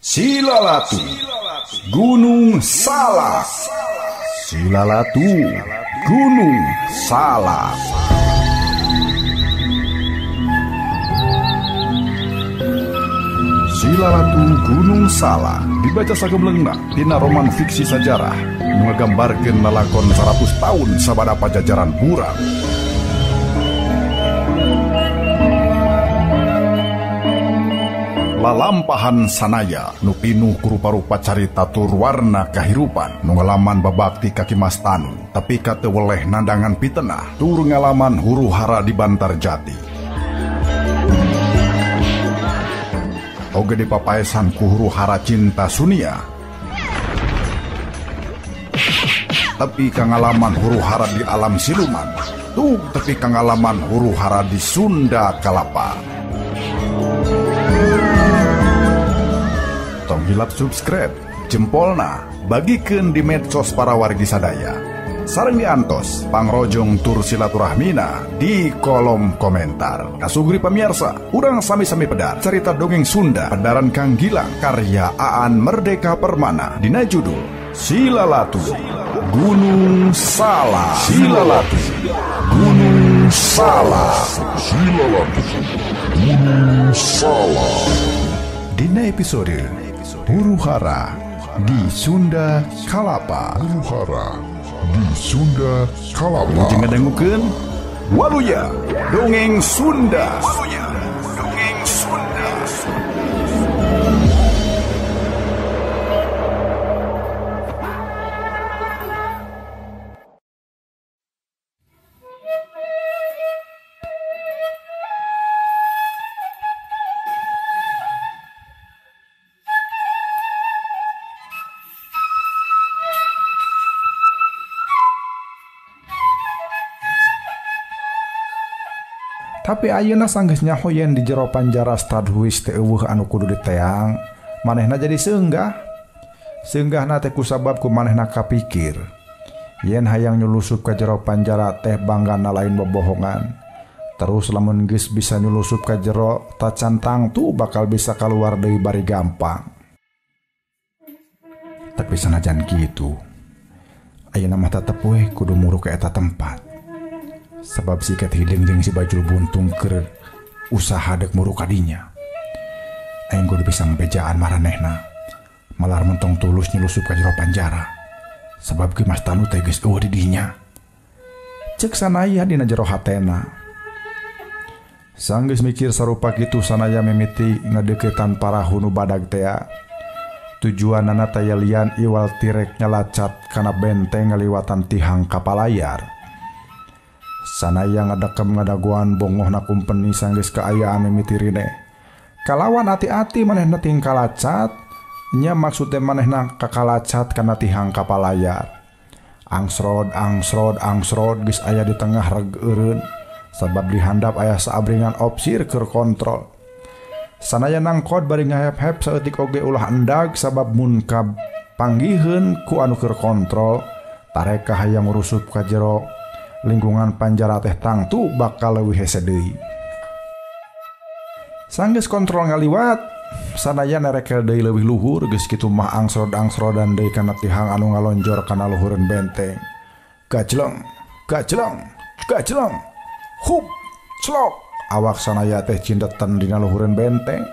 Silalatu Gunung Salak. Silalatu Gunung Salak. Silalatu Gunung Salak dibaca sagemlengna dina roman fiksi sajarah nu ngagambarkeun lalakon 100 tahun sabada pajajaran burang. Lalampahan sanaya nu pinuh ku rupa-rupa carita tur warna kahirupan nu ngalaman babakti ka Ki Mas Tanu tapi ka teu weleh nandangan pitenah tur ngalaman huru hara di Bantar Jati. Oge dipapaesan ku huru hara cinta Sunia tapi ka ngalaman huru hara di alam siluman tuh tepi ka ngalaman huru hara di Sunda Kalapa. Tong hilap subscribe, jempolna, bagikeun di medsos para wargi sadaya. Sareng diantos, pangrojong tur silaturahmina di kolom komentar. Kasugri pamirsa, urang sami-sami pedar cerita dongeng Sunda pedaran Kang Gilang karya Aan Merdeka Permana dina judul Silalatu Gunung Salak. Silalatu Gunung Salak. Silalatu Gunung Salak. Dina episode Huru Hara di Sunda Kalapa. Huru Hara di Sunda Kalapa. Jeung ngadangukeun Waluya Dongeng Sunda. Waluya Dongeng Sunda. Tapi ayeuna sanggeus nyaho yen di jero panjara Stadhuis teu eueuh anu kudu diteang, manehna jadi seunggah. Seunggahna teh kusabab ku manehna kapikir yen hayang nyulusup ka jero panjara teh banggana lain bobohongan. Terus lamun geus bisa nyulusup ka jero tacan tangtu bakal bisa kaluar deui bari gampang. Tapi sanajan kitu, ayeuna mah tetep we kudu muru ka eta tempat. Sebab sikat hideung jeung si Bajul Buntung keur usaha dek muru kadinya. Aing kudu bisa ngabejaan maranehna. Malar mentong tulus nyelusup ka jero panjara. Sebab Ki Mas Tanu teh geus eueuh di dinya. Ceuk sanaya dina jero hatena. Sanggeus mikir sarupa kitu sanaya mimiti ngadeuketan parahu nu badag tea. Tujuanana taya lian iwal tirek nyalacat kana benteng ngaliwatan tihang kapal layar. Sanaya ngadekem ngadaguan bongohna kumpeni sanggeus kaayaan mimiti rine. Kalawan ati-ati manehna tingkalacat, nya maksudna manehna kakalacat kana tihang kapal layar. Angsrod angsrod angsrod geus aya di tengah reg eureun, sabab dihandap aya saabringan opsir keur kontrol. Sanaya nangkod bari ngahep-hep saeutik oge ulah endag sabab mun kapanggiheun ku anu keur kontrol, tareka hayang rusup ka jero lingkungan panjara teh tangtu bakal leuwih hese deui. Sanggeus kontrol ngaliwat, sanaya nerekel deui leuwih luhur geus kitu mah angsrod-angsrodan deui kana tihang anu ngalonjor kana luhureun benteng. Gajleng, gajleng, gajleng. Hup, clok. Awak sanaya teh cindeten dina luhureun benteng.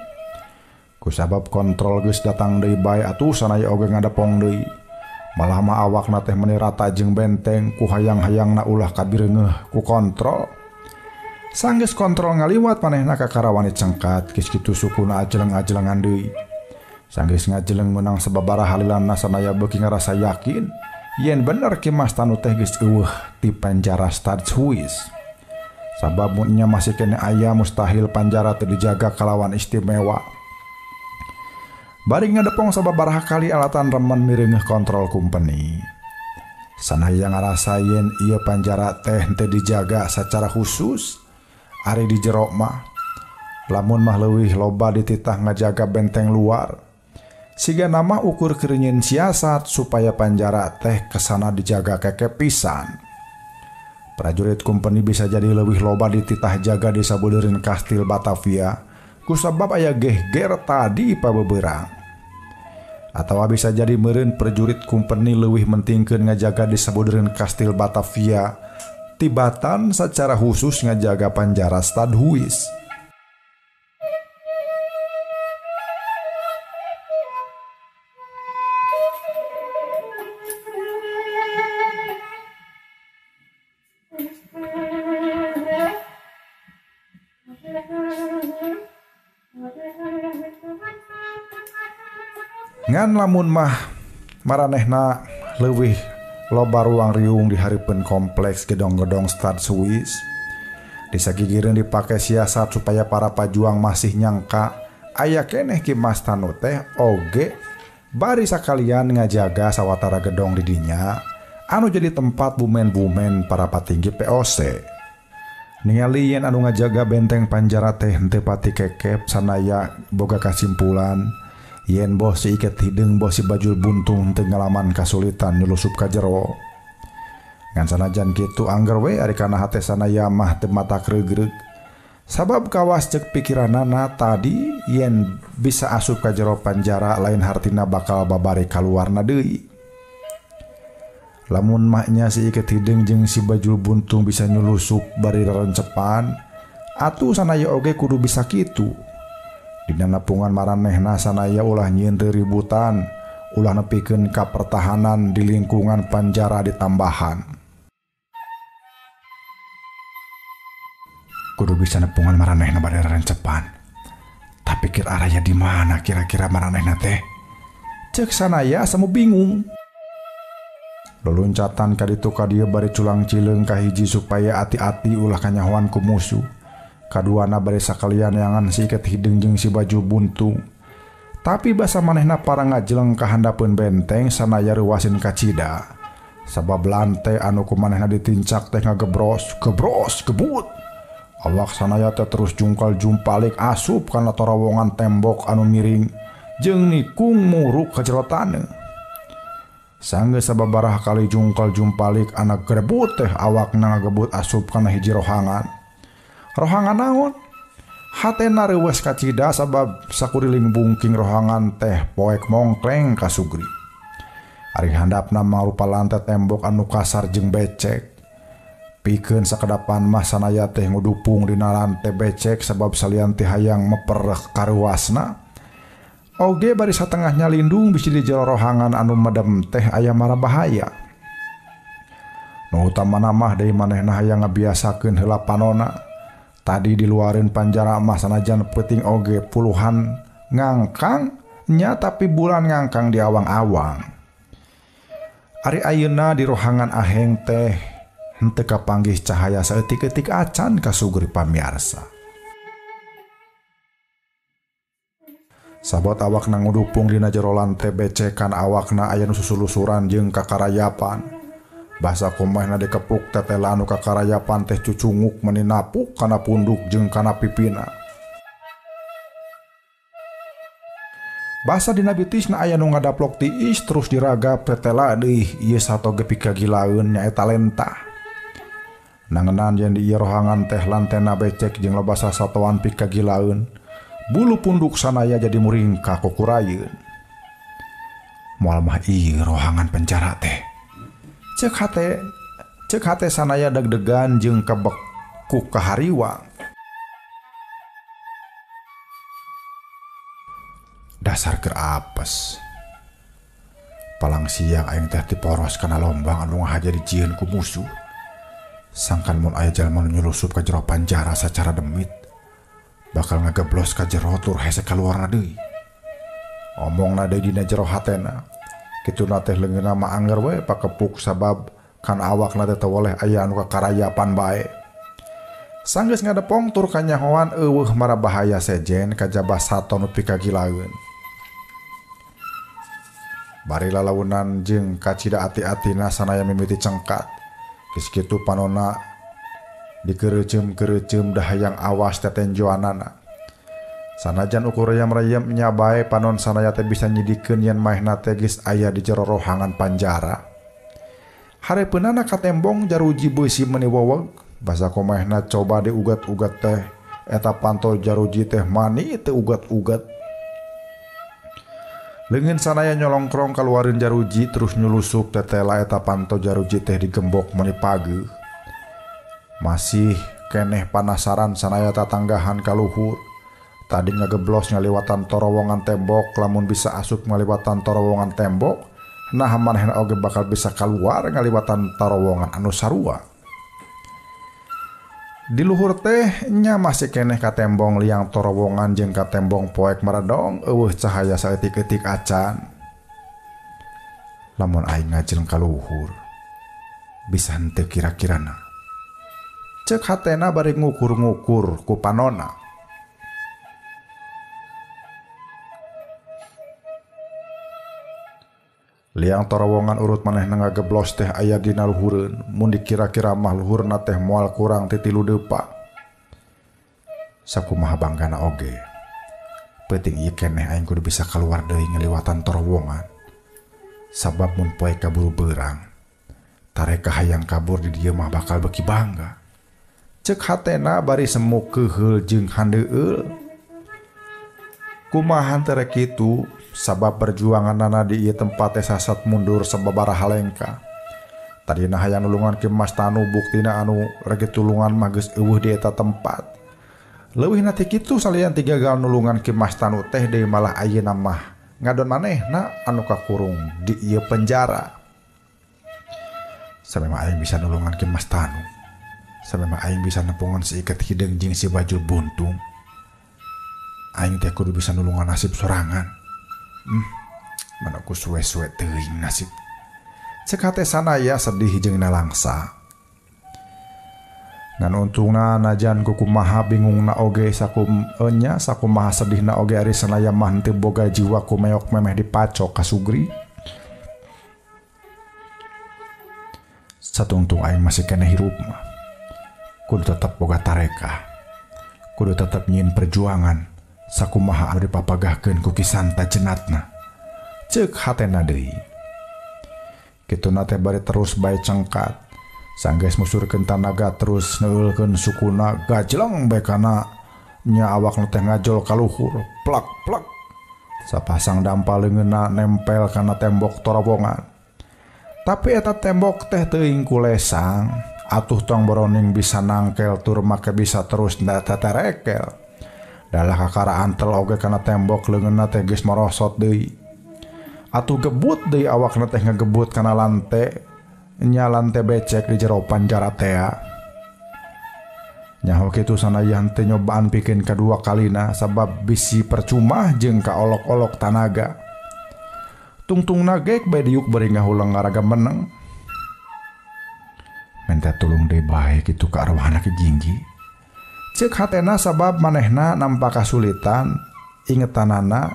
Kusabab kontrol geus datang deui bae atuh sanaya oge ngadepong deui. Malah mah awakna teh meni rata jeung benteng ku hayang-hayangna ulah kabireungeuh ku kontrol. Sanggeus kontrol ngaliwat manehna kakarawani cengkat geus kitu sukuna ajeleng-ajelengan deui. Sanggeus ngajeleng meunang sababaraha lilana sanaya beuki ngarasa yakin yen bener Ki Mas Tanu teh geus eueuh ti panjara Stadhuis. Sabab mun nya masih keneh aya mustahil panjara teu dijaga kalawan istimewa. Bari ngadepong sababaraha kali alatan remen mireungeuh kontrol kumpeni. Sanaya ngarasa yen ieu panjara teh henteu dijaga sacara khusus ari di jero mah. Lamun mah leuwih loba dititah ngajaga benteng luar. Siga nama ukur keur nyieun siasat supaya panjara teh kesana dijaga keke pisan. Prajurit kumpeni bisa jadi leuwih loba dititah jaga di sabeuleureuan kastil Batavia. Kusabab aya gehger tadi pabeberang. Atawa bisa jadi meureun prajurit kumpeni leuwih mentingkeun ngajaga di sabudeureun Kastil Batavia tibatan secara khusus ngajaga panjara Stadhuis. Ngan lamun mah maranehna leuwih loba ruang riung di hareupeun kompleks gedong-gedong Stadhuis. Disagigireun dipake siasat supaya para pajuang masih nyangka aya keneh Ki Mas Tanu teh oge bari sakalian ngajaga sawatara gedong di dinya anu jadi tempat bumen-bumen para patinggi POC. Ningali yen anu ngajaga benteng panjara teh henteu pati kekep sanaya boga kasimpulan yen boh si Iket Hideung boh si Bajul Buntung teu ngalaman kasulitan nyulusup ka jero. Ngan sanajan kitu angger we ari kana hate sanaya mah teu mata kregreg. Sabab kawas ceuk pikiranana tadi yen bisa asup ka jero panjara lain hartina bakal babari kaluarna deui. Lamun mahnya si Iket Hideung jeung si Bajul Buntung bisa nyulusup bari rerencepan, atuh sanaya oge kudu bisa kitu. Dina nepungan maranehna sanaya ulah nyieun ributan, ulah nepikeun ka pertahanan di lingkungan panjara ditambahan. Kudu bisa nepungan maranehna bade rencepan. Tapi kir araya di mana kira-kira maranehna teh? Ceuk sanaya semu bingung. Loluncatan ka ditu ka dieu bari culang cileung ka hiji supaya ati-ati ulah kanyahoan ku musuh. Kaduana bari sakalian yangan si Iket Hideung jeung si Bajul Buntung. Tapi basa manehna para ngajeleng ka handapeun benteng sanaya reuwasin kacida. Sabab lantai anu ku manehna ditincak teh ngagebros, gebros, gebut. Awak sanaya teh terus jungkal jumpalik asup kana torowongan tembok anu miring jeung nikung muruk ka jero taneuh. Sanggeus sababaraha kali jungkal jumpalik anak grebut teh awakna ngagebut asup kana hiji rohangan. Rohangan naon? Hatena reuwas kacida sabab sakuriling bungking rohangan teh poek mongkleng kasugri. Ari handapna mangrupa lantai tembok anu kasar jeung becek. Pikeun sakedapan mah sanaya teh ngudupung dina lantai becek sabab salian ti hayang meper karuasna. Oge bari satengahnya lindung bisi di jero rohangan anu medem teh aya mara bahaya. Nu utamana mah deui manehna hayang ngabiasakeun heula panona. Tadi diluarin panjara mah sanajan peuting oge puluhan ngangkang nya tapi bulan ngangkang di awang-awang. Ari ayeuna di rohangan aheng teh henteu kapanggih cahaya saeutik-eutik acan kasugri pamiarsa. Sabot awakna ngudupung dina jero lantai becekan awakna aya nu susulusuran jeung kakarayapan. Basa kumahna dikepuk tetela anu kakarayapan teh cucunguk meni napuk kana punduk jeung kana pipina. Basa dina bitisna aya nu ngadaplok tiis terus diragap tetela deui ieu sato ge pikagilaeun nyaeta lentah. Nangenan yen di ieu rohangan teh lantena becek jeung loba sasatoan pikagilaeun. Bulu punduk sanaya jadi muringkak kukurayeun. Moal mah ieu rohangan penjara teh. Cek hate sanaya deg-degan jeung kebek ku kahariwang. Dasar keur apes. Palang siang aing teh tiporos kana lombang anu ngahaja dijieun ku musuh. Sangkan mun aya jalma nu nyulusup ka jero panjara sacara demit, bakal ngageblos ka jero tur hese kaluarna deui. Omongna deui dina jero hatena. Kituna teh leungeunna mah angger we pakepuk sabab kan awakna teh teu woleh aya anu kakarayapan bae. Sanggeus ngadepong tur kanyahoan eueuh marabahaya sejen kajaba sato nu pikagilaeun. Bari lalaunan jeung kacida ati-atina sanaya mimiti cengkat. Geus kitu panona dikeureuceum-keureuceum dah hayang awas tetenjoanana. Sanajan ukur reyam-reyam nya bae panon sanaya teh bisa nyidikeun yen maehna teh geus aya di jero rohangan panjara. Hareupeunana katembong jaruji beusi meuni weweg, basa kumaehna coba diugat-ugat teh eta panto jaruji teh mani teu ugat-ugat. Leungeun Sanaya nyolongkrong kaluareun jaruji terus nyulusup tetela eta panto jaruji teh digembok meuni pageuh. Masih keneh panasaran Sanaya tatanggahan ka luhur. Tadi ngageblos ngaliwatan torowongan tembok, lamun bisa asup ngaliwatan torowongan tembok, nah manehna oge bakal bisa kaluar ngaliwatan torowongan anu sarua. Di luhur teh nya masih keneh katembong liang torowongan jeung katembong poek meredong eueuh cahaya saeutik-eutik acan. Lamun aing ngajeng ka luhur bisa henteu kira-kirana. Ceuk hatena bari ngukur-ngukur ku panona. Liang torowongan urut manehna ngageblos teh aya dina luhureun, mun dikira-kira mah luhurna teh moal kurang ti 3 depa. Sakumaha banggana oge. Peuting ieu keneh aing kudu bisa kaluar deui ngaliwatan torowongan. Sabab mun poe kaburu beurang, tareka hayang kabur di dieu mah bakal beuki bangga. Ceuk hatena bari semu keuheul jeung handeueul. Kumaha teu rek kitu? Sabab perjuanganana di ieu tempat teh sasat mundur sababaraha lengkah. Tadina hayang nulungan Ki Mas Tanu buktina anu rek tulungan mah geus eueuh di eta tempat. Leuwihna ti kitu salian ti gagal nulungan Ki Mas Tanu teh deui malah ayeuna mah ngadon manehna anu kakurung di ieu penjara. Samemah aing bisa nulungan Ki Mas Tanu. Samemah aing bisa nepungan si iket hideung jeung si bajul buntung. Aing teh kudu bisa nulungan nasib sorangan. Mana ku suwe-suwe teuing nasib. Ceuk hate Sanaya sedih jeung nalangsa. Ngan untungna najan kukumaha bingungna oge sakumnya sakumaha sedihna oge ari Sanaya mah henteu boga jiwa ku meok memeh dipacok ka Sugri. Satungtung aing masih keneh hirup mah. Kudu tetep boga tarekah. Kudu tetep nyieun perjuangan. Sakumaha anu dipapagahkeun ku Ki Santa jenatna. Ceuk hatena deui. Kituna teh bari terus bae cengkat. Sanggeus musurkeun tanaga terus neuleulkeun sukuna gajleng bae kana nya awakna teh ngajol ka luhur, plak plak. Sapasang dampal leungeunna nempel kana tembok torowongan. Tapi eta tembok teh teuing ku lesang, atuh tong boroning bisa nangkel tur make bisa terus teterekel. Dalah kakara antel oge kana tembok leungeunna teh geus morosot deui. Atuh gebut deui awakna teh ngagebut kana lante, nya lante becek di jero panjara tea. Nyaho kitu Sanaya henteu nyobaan pikeun kadua kalina sabab bisi percuma jeung kaolok-olok tanaga. Tungtungna gek bae diuk bari ngahuleng ngaraga meneng. Minta tulung deui bae kitu ka arwahna Ki Ginggi. Ceuk hatena sabab manehna nampa kasulitan ingetanana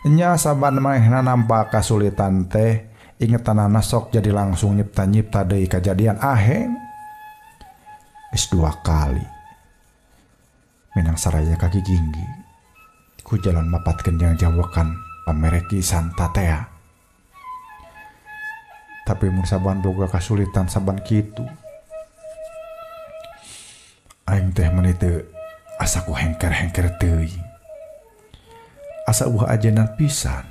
nya sabab manehna nampa kasulitan teh ingetanana sok jadi langsung nyipta-nyipta deui kajadian aheng. Geus 2 kali minang saraya ka Ki Ginggi ku jalan mapatkeun jeung jawakan pamere Ki Santa tea. Tapi mun saban boga kasulitan saban kitu aing teh meuni teu asa ku hengker-hengker teuing. Asa eueuh ajenan pisan.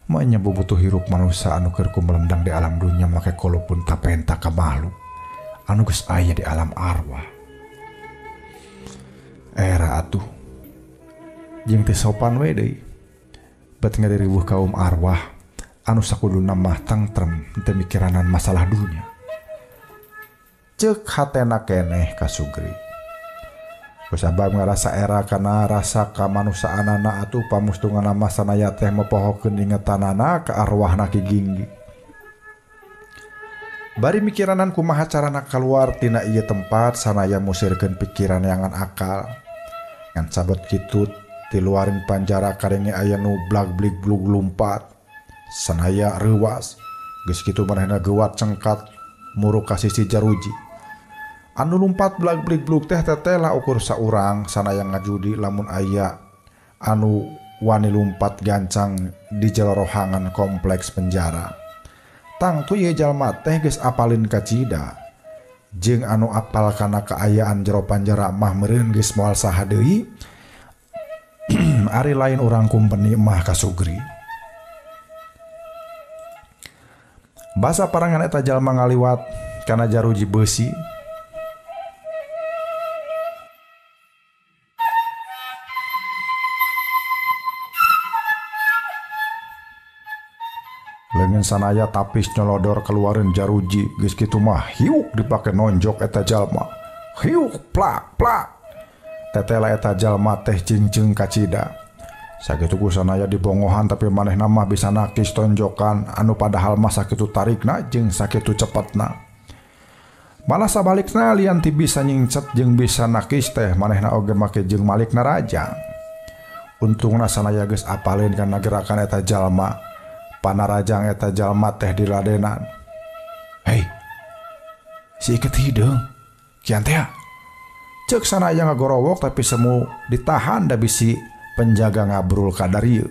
Maenya bubutuh hirup manusia anu keur kumelendang di alam dunya make kolopun tapenta ka makhluk anu geus aya di alam arwah. Era atuh jeung teu sopan we deui. Bet ngadiriweuh kaum arwah anu sakuduna mah tengtrem teu mikiranan masalah dunya. Ceuk hatena keneh ka Sugri. Kusabab ngarasa era kana rasa kamanusaanana atuh pamustunganna mah Sanaya teh mopohokeun ingetanana ka arwahna Ki Ginggi. Bari mikiranan kumaha carana kaluar tina ieu tempat Sanaya musirkeun pikiran yangan akal. Ngan sabot kitu tiluarin panjara karenge aya nu blag-blig blug lumpat. Sanaya reuwas, geus kitu manehna geuwat cengkat muruk ka sisi jaruji. Anu lumpat blag-blig blug teh tetela ukur saurang Sanaya ngajudi lamun aya anu wani lumpat gancang di jero rohangan kompleks penjara. Tangtu ieu jalma teh geus apalin kacida. Jeung anu apal kana kaayaan jero panjara mah meureun geus moal saha deui. Ari lain urang kumpeni mah ka Sugri. Basa parangan eta jalma ngaliwat kana jaruji beusi. Leungeun Sanaya tapis nyolodor keluarin jaruji, geus kitu mah hiuk dipake nonjok eta jalma. Hiuk plak plak. Tetela eta jalma teh cingceung kacida. Sakitu ku Sanaya dibongohan tapi manehna mah bisa nakis tonjokan anu padahal mah sakitu tarikna jeung sakitu cepetna. Malah sabalikna lian ti bisa nyingcet jeung bisa nakis teh manehna oge make jeung malikna raja. Untungna Sanaya geus apaleun kana gerakan eta jalma. Panarajang eta jalma teh diladenan. Hei, si iket hideung, kian teh. Ceuk Sanaya ngagorowok tapi semu ditahan da bisi penjaga ngabrul kadarieu.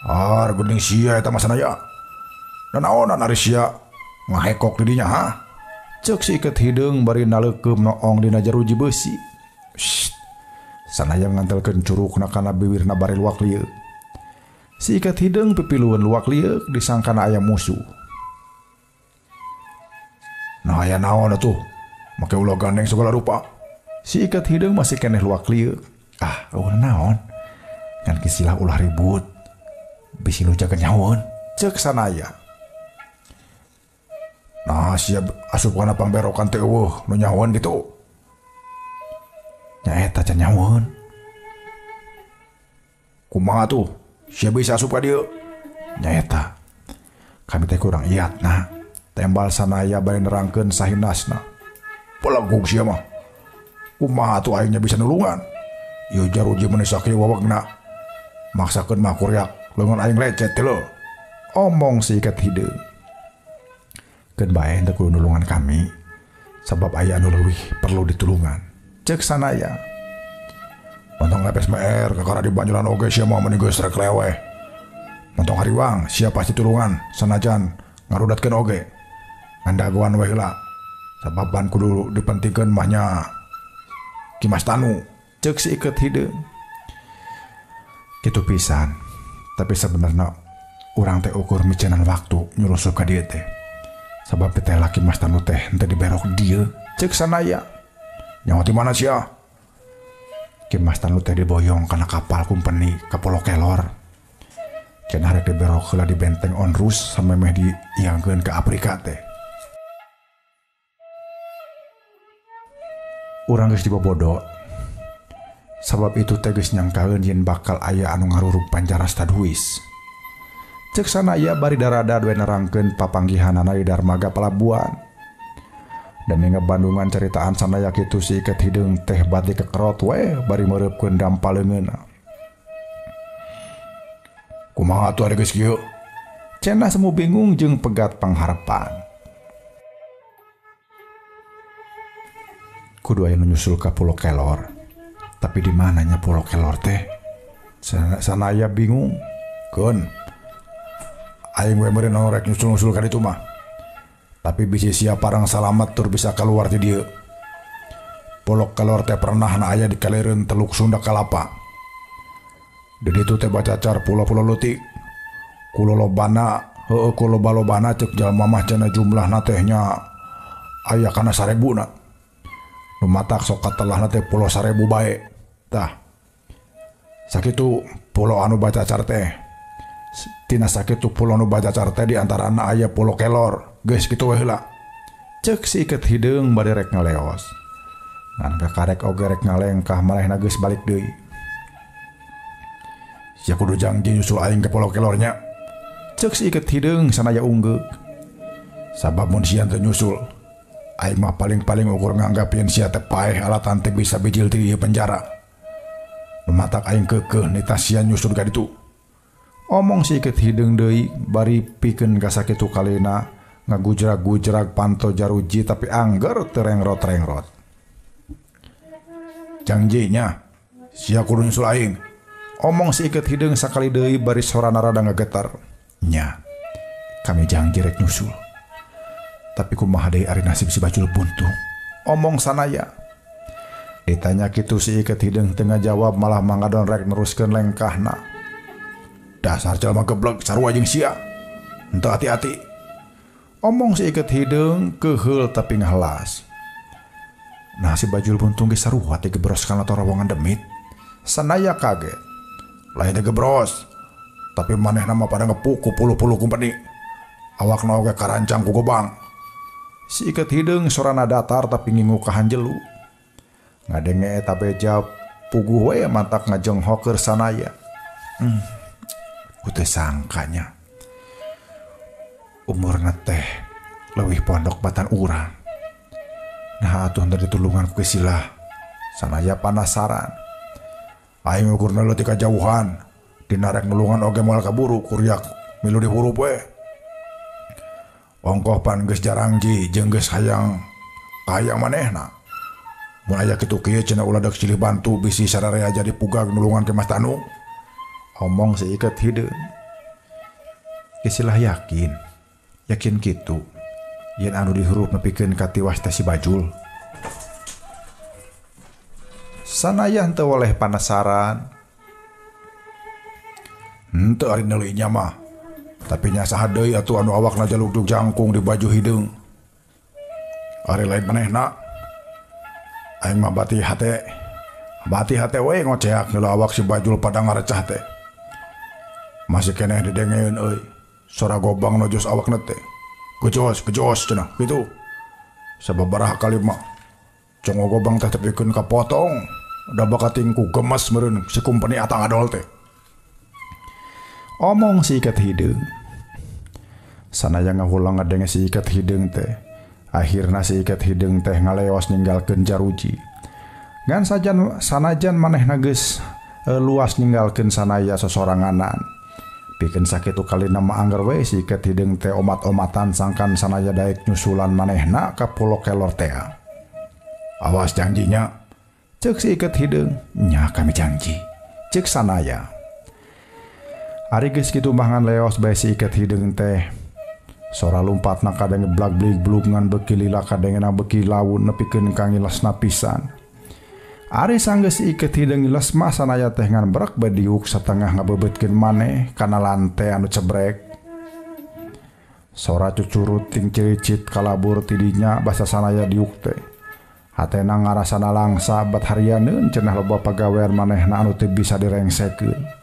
Ar geuning sia eta mah Sanaya. Nanaonan ari sia ngahekok di dinya ha? Ceuk si iket hideung bari naleukeum noong dina jaruji beusi. Shh. Sanaya ngantelkeun curukna kana biwirna bari luak lieuk. Si iket hideung pipilueun luak lieuk disangkana aya musuh. Nah aya naon atuh? Make ulah gandeng segala rupa. Si iket hideung masih keneh luak lieuk. Ah, eueuh naon? Ngan kisilah ulah ribut. Bisi nu jaga nyaweun. Ceuk Sanaya. Nah, sia asup kana pangberokan teh eueuh nu nyaweun kitu. Nya eta can nyaweun. Kumaha tuh? Sia bisa asup ka dieu? Nya eta. Kami teh kurang iatna. Tembal Sanaya bari nerangkeun sahinasna. Pelagug sia mah. Kumaha tuh aingnya bisa nulungan? Ieu jaruji meuni sakieu wawegna. Maksakeun mah kuriak leungeun aing lecet teh lho. Omong si iket hideung. Keun bae henteu kudu nulungan kami. Sabab aya anu leuwih perlu ditulungan. Ceuk Sanaya. Montong lepes meer kakara di banjulan oge sia mah meuni geus rek leweh. Montong hariwang sia pasti tulungan sanajan ngarudatkeun oge. Ngan dagoan we heula. Sabab ban kudu dipentingkeun mah nya Ki Mas Tanu. Ceuk si iket hideung. Kitu pisan. Tapi sebenarnya urang teh ukur micenan waktu nyulusup ka dieu teh. Sabab teh laki Mas Tanu teh henteu diberok dieu. Ceuk Sanaya. Nyaho ti mana sia? Ki Mas Tanu teh diboyong kana kapal kumpeni ka Pulau Kelor. Cenah rek diberok heula di benteng Onrus samemeh diiangkeun ka Afrika teh. Urang geus dibobodo. Sabab itu teh geus nyangkaeun yen bakal aya anu ngarurug panjara Stadhuis. Ceuk Sanaya bari darada we nerangkeun papanggihanana di darmaga pelabuhan. Dan ngebandungan ceritaan Sanaya kitu si iket hideung teh bati kekerot we bari meureupkeun dampal leungeunna. Kumaha atuh ari geus kieu? Cenah semu bingung jeung pegat pangharepan. Kudu aya nu nyusul ka Pulau Kelor. Tapi di mananya Pulau Kelor teh? Sanaya bingung. Keun. Aing we meureun rek nyusul-nyusul ka ditu mah. Tapi bisi sia parang salamet tur bisa keluar ti dieu. Pulau Kelor teh pernah na aya di kalireun Teluk Sunda Kalapa. Di ditu teh bacacar pulau-pulau leutik. Kulolobana, heueuh kuloba-lobana ceuk jalma mah cenah jumlahna teh nya aya kana 1000 na. Nu matak sok katelahna teh pulau 1000 bae. Tah. Sakitu pulau anu bacacar teh. Tina sakitu pulau anu bacacar teh di antarana aya Pulau Kelor. Geus kitu we heula. Ceuk si iket hideung bari rek ngaleos. Ngan kakarek oge rek ngalengkah manehna geus balik deui. Sia kudu janji nyusul aing ke Pulau Kelornya. Ceuk si iket hideung Sanaya unggeuk. Sabab mun sia teu nyusul, aing mah paling-paling ukur nganggap yen sia teh paeh alatan teh bisa bijil ti ieu penjara. Nu matak aing keukeuh nitah sia nyusul ka ditu. Omong si iket hideung deui bari pikeun ka sakitu kalina ngagujrag-gujrag panto jaruji tapi angger teu rengrot-rengrot. Janjinya sia kudu nyusul aing. Omong si iket hideung sakali deui bari sorana rada ngagetar. Nya, kami janji rek nyusul. Tapi kumaha deui ari nasib si bajul buntung? Omong Sanaya. Ditanya kitu si iket hideung teu ngajawab malah mangadon rek neruskeun lengkahna. Dasar jalma geblek sarua jeung sia. Henteu hati-hati. Omong si iket hideung keheul tapi ngahelas. Nah si Bajul Buntung geus sarua teh gebros kana torowongan demit. Sanaya kaget. Lain teh gebros. Tapi manehna mah pada ngepuk ku puluh-puluh kumpeni. Awakna oge karancang ku gobang. Si iket hideung sorana datar tapi ngingu ka hanjelu. Ngadenge eta beja puguh we mantak ngajenghok keur Sanaya. Ku teu sangkanya. Umurna teh leuwih pondok batan urang. Nah atuh henteu ditulungan ku Kisilah. Sanaya panasaran. Aing ukurna leutik kajauhan. Dina rek nulungan oge moal kaburu kuriak milu dihurup we. Ongkoh pan geus jarangji jeung geus hayang kahayang manehna. Mun aya kitu kieu cenah ulah deuk silih bantu bisi sararea jadi pugag nulungan ke Mas Tanu. Omong si iket hideung. Kisilah yakin. Yakin kitu. Yen anu dihurup nepikeun ka tiwas teh si Bajul. Sanaya henteu woleh panasaran. Henteu ari neulinya mah. Tapi nya saha deui atuh anu awakna jalugdug jangkung di baju hideung. Ari lain manehna. Aing mah bati hate. Bati hate we ngoceak heula awak si Bajul pada ngarecah teh. Masih keneh didengeun euy. Sora gobang nojos awakna teh. Gejos, gejos cenah kitu. Sababaraha kali mah congo gobang teh tepikeun ka potong. Da bakating ku gemes meureun si kumpeni atang adol teh. Omong si iket hideung. Sanaya ngahulang ngadenge si iket hideung teh. Akhirna si iket hideung teh ngaleos ninggalkeun jaruji. Ngan sajan sanajan manehna geus luas ninggalkeun Sanaya sosoranganan. Pikeun sakitu kalina mah angger we si iket hideung teh omat-omatan sangkan Sanaya daek nyusulan manehna ka Pulo Kelor teh. Awas janjinya. Ceuk si iket hideung. Nya kami janji. Ceuk Sanaya. Ari geus kitu mah ngan leos bae si iket hideung teh. Sora lumpatna kadenge blag-blig-blug ngan beuki lila kadengena beuki laun nepikeun ka ngilesna pisan. Ari sanggeus si iket hideung ngiles mah Sanaya teh ngan brek bae diuk satengah ngabebeutkeun maneh kana lante anu cebrek. Sora cucuruting ciricit kalabur tidinya basa Sanaya diuk teh. Hatena ngarasana langsa bat harianeun cenah loba pagawean manehna anu teu bisa direngsekeun.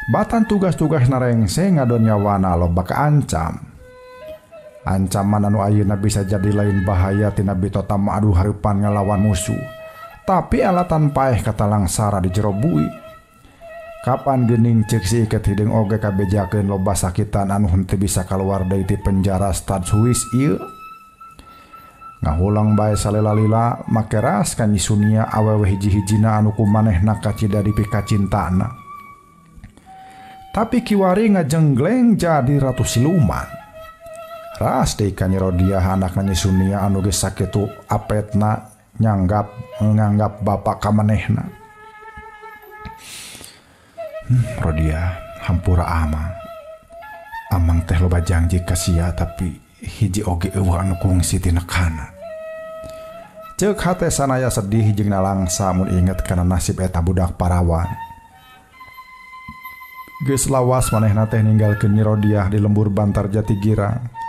Batan tugas-tugas narengse ngadon nyawana loba kaancam. Ancaman anu ayeuna bisa jadi lain bahaya tina bitota mah adu hareupan ngalawan musuh. Tapi alatan paeh katalangsara di jero bui. Kapan geuning ceuk si iket hideung oge kabejakeun loba sakitan anu henteu bisa kaluar deui ti penjara Stad Swiss ieu. Ngahulang bae salela-lila make ras ka Nyi Sunia awewe hiji-hijina anu ku manehna kacida dipikacintana. Tapi kiwari ngajenggleng jadi ratu siluman. Ras deui ka Nyi Rodiah anakna Nyi Sunia anu geus sakitu apetna nganggap bapak ka manehna. Rodiah hampura amang. Amang teh loba janji ka sia tapi hiji oge eueuh anu kungsi tina kana. Ceuk hate Sanaya sedih jeung nalangsa mun inget kana nasib eta budak parawan. Geus lawas manehna teh ninggalkeun Nyi Rodiah di lembur Bantar Jati Girang.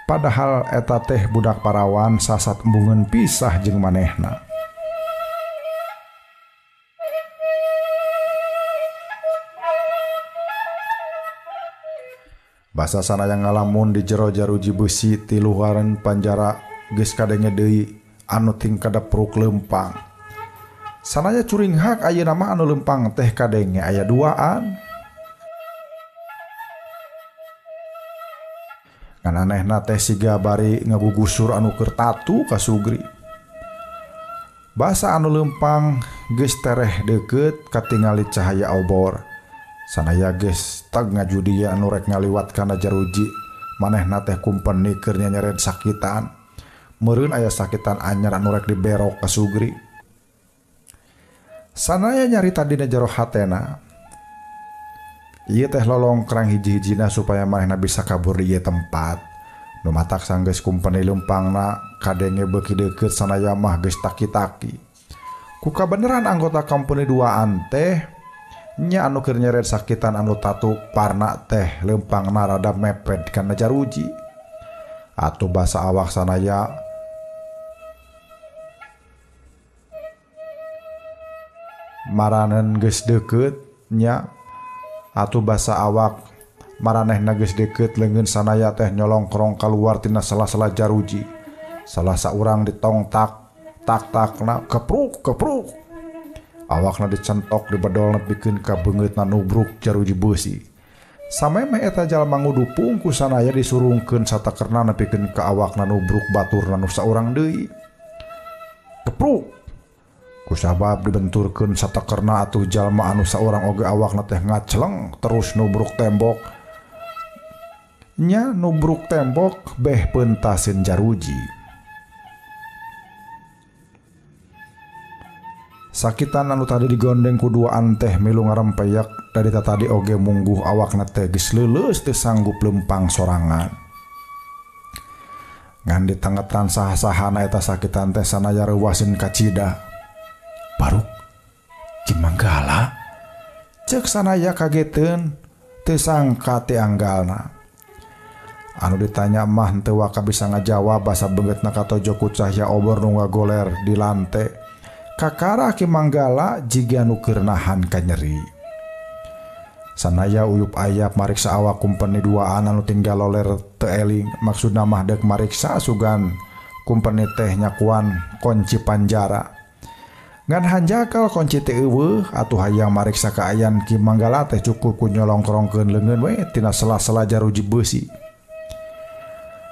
Padahal eta teh budak parawan sasat embungeun pisah jeung manehna. Basa Sanaya ngalamun di jero jaruji beusi ti luaran panjara geus kadenge deui anu tingkadepruk leumpang. Sanaya curinghak ayeuna mah anu leumpang teh kadenge aya duaan. Ngan anehna teh siga bari ngagugusur anu keur tatu ka Sugri. Basa anu leumpang geus tereh deukeut katingali cahaya obor. Sanaya geus tag ngajudia anu rek ngaliwat kana jaruji. Manehna teh kumpeni keur nyeret sakitan. Meureun aya sakitan anyar anu rek diberok ka Sugri. Sanaya nyarita dina jero hatena. Ieu teh lolongkrang hiji-hijina supaya manehna bisa kabur di ieu tempat. Nu matak sanggeus kumpeni leumpangna kadenge beuki deukeut Sanaya mah geus taki-taki. Ku kabeneran anggota kompeni duaan teh Nya anu keur nyeret sakitan anu tatu parna teh leumpangna rada mepet kana jaruji. Atuh basa awak sanaya maranen geus deukeut nya atuh basa awak maranehna geus deukeut leungeun sanaya teh nyolongkrong kaluar tina sela-sela jaruji. Salah saurang ditongtak tak-takna kepruk kepruk. Awakna dicentok dibedol nepikeun ka beungeutna nubruk jaruji beusi. Samemeh eta jalma ngudupung ku sanaya disurungkeun satakerna nepikeun ka awakna nubruk baturna nu saurang deui. Kepruk. Kusabab dibenturkeun satakerna atuh jalma anu saurang oge awakna teh ngaceleng terus nubruk tembok. Nya nubruk tembok beh peuntaseun jaruji. Sakitan anu tadi digondeng ku duaan teh milu ngarempeyak dari tadi oge mungguh awakna teh geus leuleus teu sanggup lempang sorangan. Ngan ditengetan saha-sahana eta sakitan teh sanaya reuwaseun kacida. Baruk Ki Manggala ceuk sanaya kageteun teu sangka teh anggalna. Anu ditanya mah henteu waka bisa ngajawab basa beungeutna katojo ku cahya obor nu ngagoler di lante. Kakara Ki Manggala jiga nu keur nahan kanyeri. Sanaya uyup ayap mariksa awak kumpeni duaan anu tinggal loler teu eling maksudna mah deuk mariksa sugan kumpeni teh nyakuan kunci panjara. Ngan hanjakal kunci teh eueuh atuh hayang mariksa kaayaan Ki Manggala teh cukup ku nyolongkrongkeun leungeun we tina sela-sela jaruji beusi.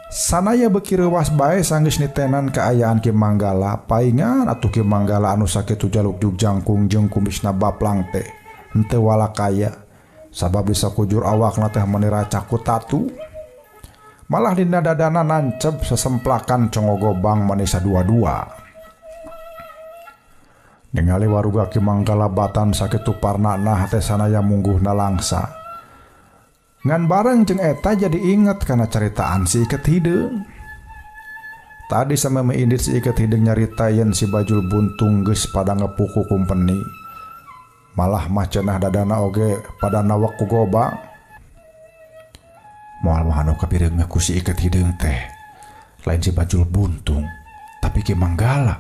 Sanaya beuki reuwas bae sanggeus nitenan kaayaan Ki Manggala paingan atuh Ki Manggala anu sakitu jalukjug jangkung jeung kumisna baplang teh henteu walakaya sabab disakujur awakna teh meuni racak ku tatu. Malah dina dadana nancep sesemplakan congogobang mani sadua-dua. Ningali waruga Ki Manggala batan sakitu parnana hate sanaya mungguhna langsa. Ngan bareng jeung eta jadi inget kana caritaan si Iket Hideung. Tadi sameme indit si Iket Hideung nyarita yen si Bajul Buntung geus pada ngepuku kumpeni. Malah mah cenah dadana oge pada nawak ku gobang. Moal mah anu kapireung ku si Iket Hideung teh lain si Bajul Buntung tapi Ki Manggala.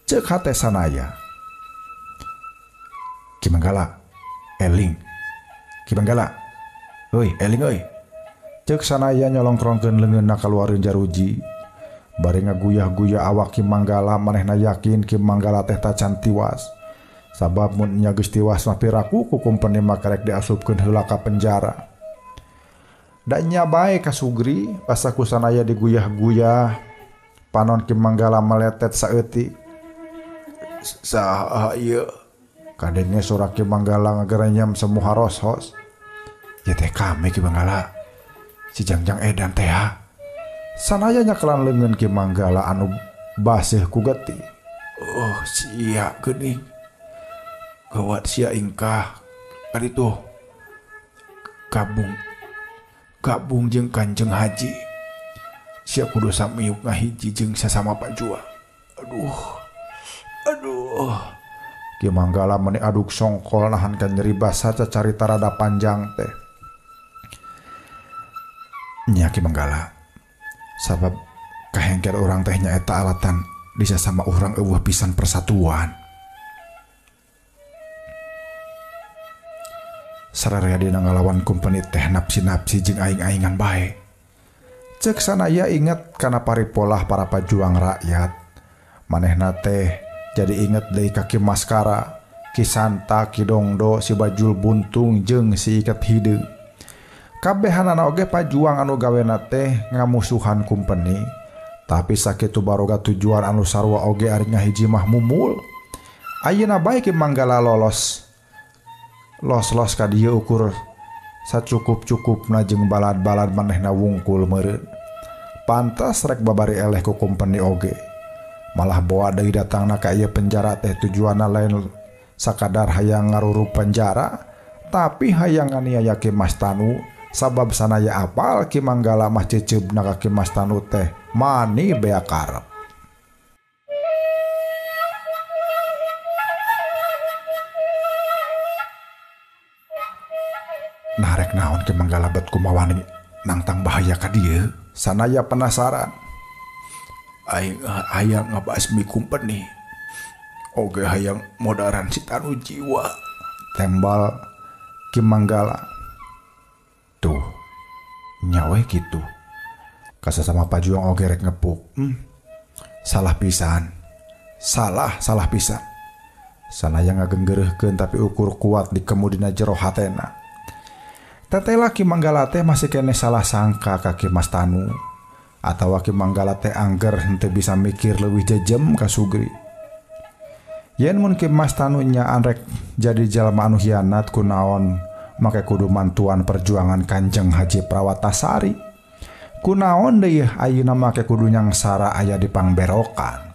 Ceuk hate sanaya. Ki Manggala eling. Ki Manggala euy eling euy. Ceuk sanaya nyolongkrongkeun leungeunna kaluareun jaruji. Bari ngaguyah-guyah awak Ki Manggala manehna yakin Ki Manggala teh tacan tiwas. Sabab mun nya geus tiwas mah piraku ku kumpeni mah karek diasupkeun heula ka penjara. Da nya bae ka Sugri basa ku sanaya diguyah-guyah panon Ki Manggala meletet saeutik. Saha ieu? Kadenge sora Ki Manggala ngagerenyem semu haroshos. Ya teh kami Ki Manggala. Si Jangjang edan teh ha. Sanaya nyakelan leungeun Ki Manggala anu baseuh ku getih. Oh sia geuning. Gawat sia ingkah kaditu. Gabung. Gabung jeung Kanjeng Haji. Sia kudu samiuk ngahiji jeung sasama pajua. Aduh. Aduh. Ki Manggala meni aduk songkol nahan ka nyeri basa cacarita rada panjang teh. Nya Ki Manggala sabab kahengker urang teh nyaeta alatan di sasama urang eueuh pisan persatuan. Sararea dina ngalawan kumpeni teh napsi-napsi jeung aing-aingan bae. Ceuk sanaya inget kana paripolah para pajuang rakyat. Manehna teh jadi inget deui ka Ki Maskara, Ki Santa, Ki Dongdo, si Bajul Buntung jeung si Iket Hideung. Kabehanana oge pajuang anu gawena teh ngamusuhan kumpeni. Tapi sakitu baroga tujuan anu sarua oge ari ngahiji mah mumul. Ayeuna bae Ki Manggala lolos. Los-los ka dieu ukur sacukup-cukupna jeung balad-balad manehna wungkul meureun. Pantas rek babari eleh ku kumpeni oge. Malah boa deui datangna ka ieu penjara teh tujuanna lain sakadar hayang ngarurup penjara, tapi hayang nganiaya Ki Mas Tanu. Sabab sanaya apal Ki Manggala mah ceceubna ka Ki Mas Tanu teh mani bea karep. Nah rek naon Ki Manggala bet kumawani nangtang bahaya ka dieu? Sanaya penasaran. Aing hayang ngabasmi kumpeni. Oge hayang modaran si Tanu jiwa. Tembal Ki Manggala. Tuh, nyawe kitu. Kasasama pajuang oge rek ngepuk. Salah pisan. Salah pisan. Sanaya ngagenggereuhkeun tapi ukur kuat di kemudina jero hatena. Tetela Ki Manggala teh masih keneh salah sangka ka Ki Mas Tanu. Atawa Ki Manggala teh angger henteu bisa mikir leuwih jejem ka Sugri. Yen mun Ki Mas Tanu nyaan rek jadi jalma anu hianat kunaon make kudu mantuan perjuangan Kanjeng Haji Prawatasari. Kunaon deui ayeuna make kudu nyangsara aya di pangberokan.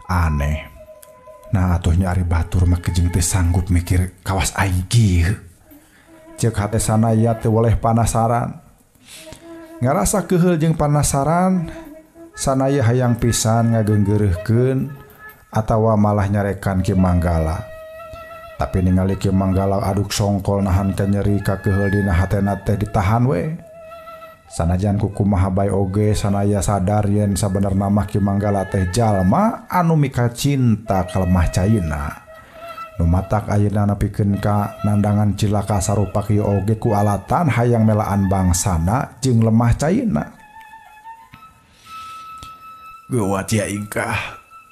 Aneh. Nah atuh nya ari batur make jeung teu sanggup mikir kawas aing kieu. Ceuk hate Sanaya teu woleh panasaran. Ngarasa keuheul jeung panasaran, Sanaya hayang pisan ngageunggeureuhkeun atawa malah nyarekan Ki Manggala. Tapi ningali Ki Manggala aduk songkol nahan kanyeri kakeuheul dina hatena teh ditahan we. Sanajan kukumaha bae oge Sanaya sadar yen sabenerna mah Ki Manggala teh jalma anu mika cinta ka lemah caina. Nu matak ayeuna nepikeun ka nandangan cilaka sarupa kieu oge ku alatan hayang melaan bangsana jeung lemah caina. Geuwat ya ingkah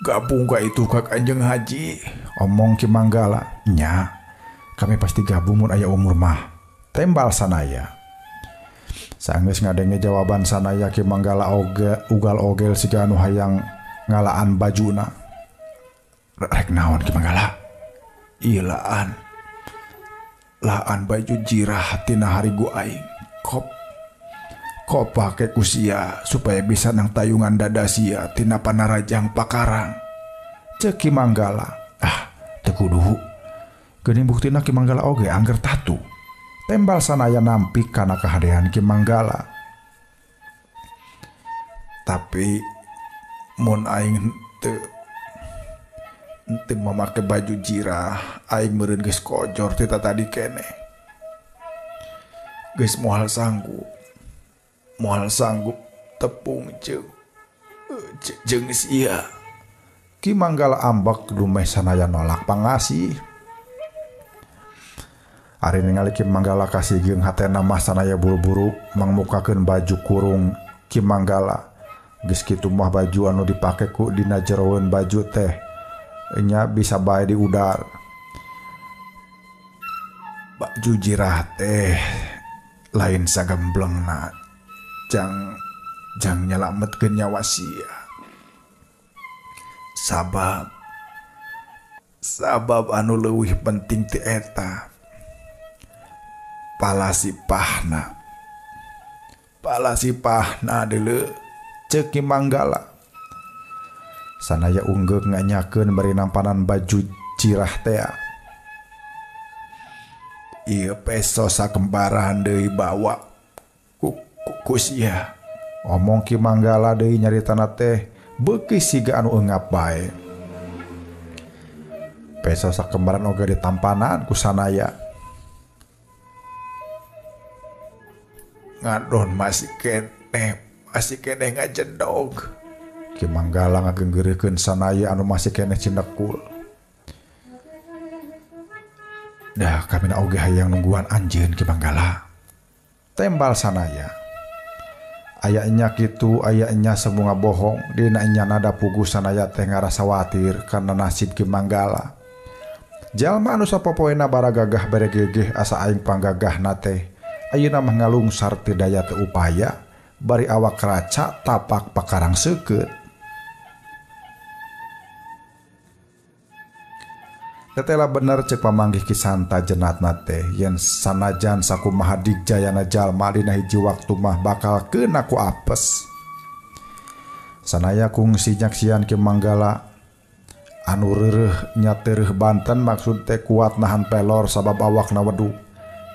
gabung ka itu ka Kanjeng Haji. Omong Ki Manggala. Nya, kami pasti gabung mun aya umur mah. Tembal Sanaya. Sanggeus ngadenge jawaban Sanaya Ki Manggala oge ugal ogel siga anu hayang ngalaan bajuna. Rek naon Ki Manggala? Ilaan. Laan baju jirah tina harigu aing. Kop pake ku sia supaya bisa nang tayungan dada sia tina panarajang pakarang. Ceuk Ki Manggala. Ah, teu kudu. Geuning buktina Ki Manggala oge angger tatu. Tembal Sanaya nampik kana kahadean Ki Manggala. Tapi mun aing teu mamake baju jirah, aing meureun geus kojor ti tadi keneh. Geus moal sanggup. Moal sanggup tepung jeung sia. Ki Manggala ambek dumeh Sanaya nolak pangasih. Ari ningali Ki Manggala kasigeung hatena mah Sanaya buru-buru mangmukakeun baju kurung Ki Manggala. Geus kitu mah baju anu dipake ku dina jeroeun baju teh nya bisa bae diudar. Baju jirah teh lain sagemblengna jang nyelametkeun nyawa sia. Sabab anu leuwih penting ti eta palasipahna deuleu. Ceuk Ki Manggala. Sanaya unggeuk nganyakeun bari nampanan baju jirah tea. Ieu peso sakembaran deui bawa ku sia. Omong Ki Manggala deui nyaritana teh beuki siga anu eungap bae. Peso sakembaran oge ditampanan ku Sanaya. Ngadon masih keneh ngajedog. Ki Manggala ngagenggeurekeun Sanaya anu masih keneh cinekul. Dah kami na oge hayang nungguan anjeun Ki Manggala. Tembal Sanaya. Aya nya kitu, aya nya semunga bohong. Dina nya nada puguh Sanaya teh ngarasa watir karena nasib Ki Manggala. Jalma anu sapopoena baragagah bere gegeh asa aing panggagahna teh. Ayeuna mah ngalungsar teu daya teu upaya bari awak raca tapak pakarang seukeut. Tetela bener cek pamanggih Ki Santa jenatna teh yen sanajan sakumaha digjayana jalma dina hiji waktu mah bakal keuna ku apes. Sanaya kungsi nyaksian Ki Manggala anu reureuh nya tereuh Banten maksud teh kuat nahan pelor sabab awakna weduk.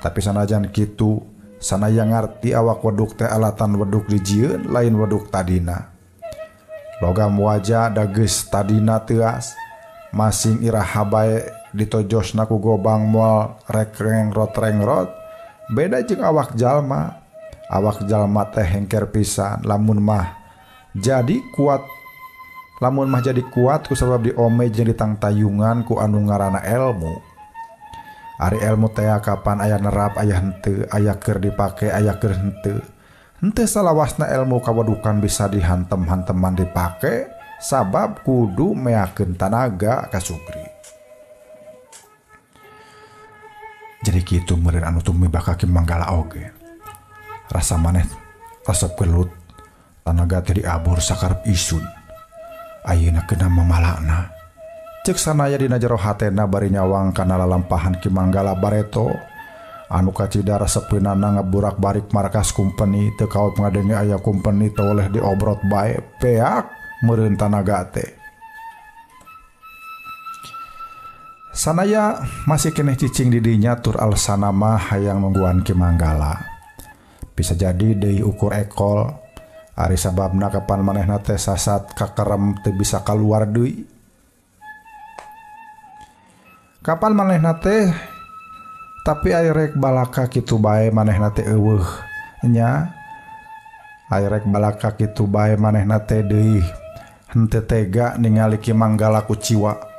Tapi sanajan kitu Sanaya ngarti awak weduk teh alatan weduk dijieun lain weduk tadina. Logam wajah dageus tadina teuas masing iraha bae Ditojosna ku gobang moal rek rengrot-rengrot. Beda jeung awak jalma. Awak jalma teh hengker pisan lamun mah jadi kuat. Lamun mah jadi kuat ku sabab diome jeung ditangtayungan ku anu ngaranna elmu. Ari elmu teh kapan aya nerap aya henteu, aya keur dipake aya keur henteu. Henteu salawasna elmu kawadukan bisa dihantem-hanteman dipake sabab kudu meakeun tanaga kasugri. Jadi kitu meureun anu tumibah ka Ki Manggala oge. Rasa maneh resep gelut, tanaga teh diabur sakarep isun. Ayeuna kena mamalakna. Ceuk sanaya dina jero hatena bari nyawang kana lalampahan Ki Manggala bareto anu kacida resepeunana ngaburak-barik markas kumpeni teu kaop ngadenge aya kumpeni toleh diobrot bae peak meureun tanaga teh. Sanaya masih keneh cicing di dinya tur alesana mah hayang nungguan Ki Manggala. Bisa jadi deui ukur ekol ari sababna kapan manehna teh sasat kakerem teu bisa kaluar deui. Kapan manehna teh tapi aya rek balaka kitu bae manehna teh eueuh nya. Aya rek balaka kitu bae manehna teh deui henteu tega ningali Ki Manggala kuciwa.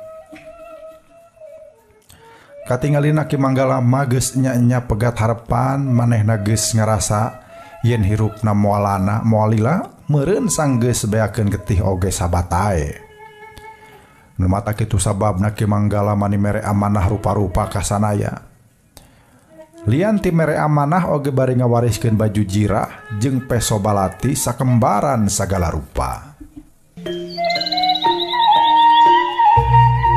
Katingalina Ki Manggala mah geus nya-nya pegat harepan manehna geus ngarasa yen hirupna moalana moalila meureun sanggeus beakeun getih oge sabatae. Nu mata kitu sababna Ki Manggala mani mere amanah rupa-rupa ka sanaya. Lian ti mere amanah oge bari ngawariskeun baju jirah jeung peso balati sakembaran sagala rupa.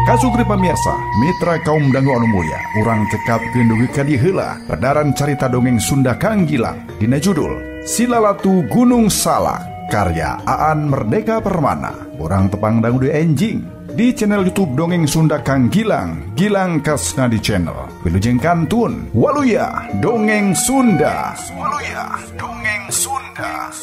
Kasugri pamirsa, mitra kaum dangu anu mulya, urang cekapkeun dugi ka dieu heula pedaran carita dongeng Sunda Kang Gilang dina judul Silalatu Gunung Salak karya Aan Merdeka Permana. Urang tepang dangu deui enjing di channel YouTube Dongeng Sunda Kang Gilang, Gilang Kasna di channel. Wilujeng kantun, waluya Dongeng Sunda. Waluya Dongeng Sunda.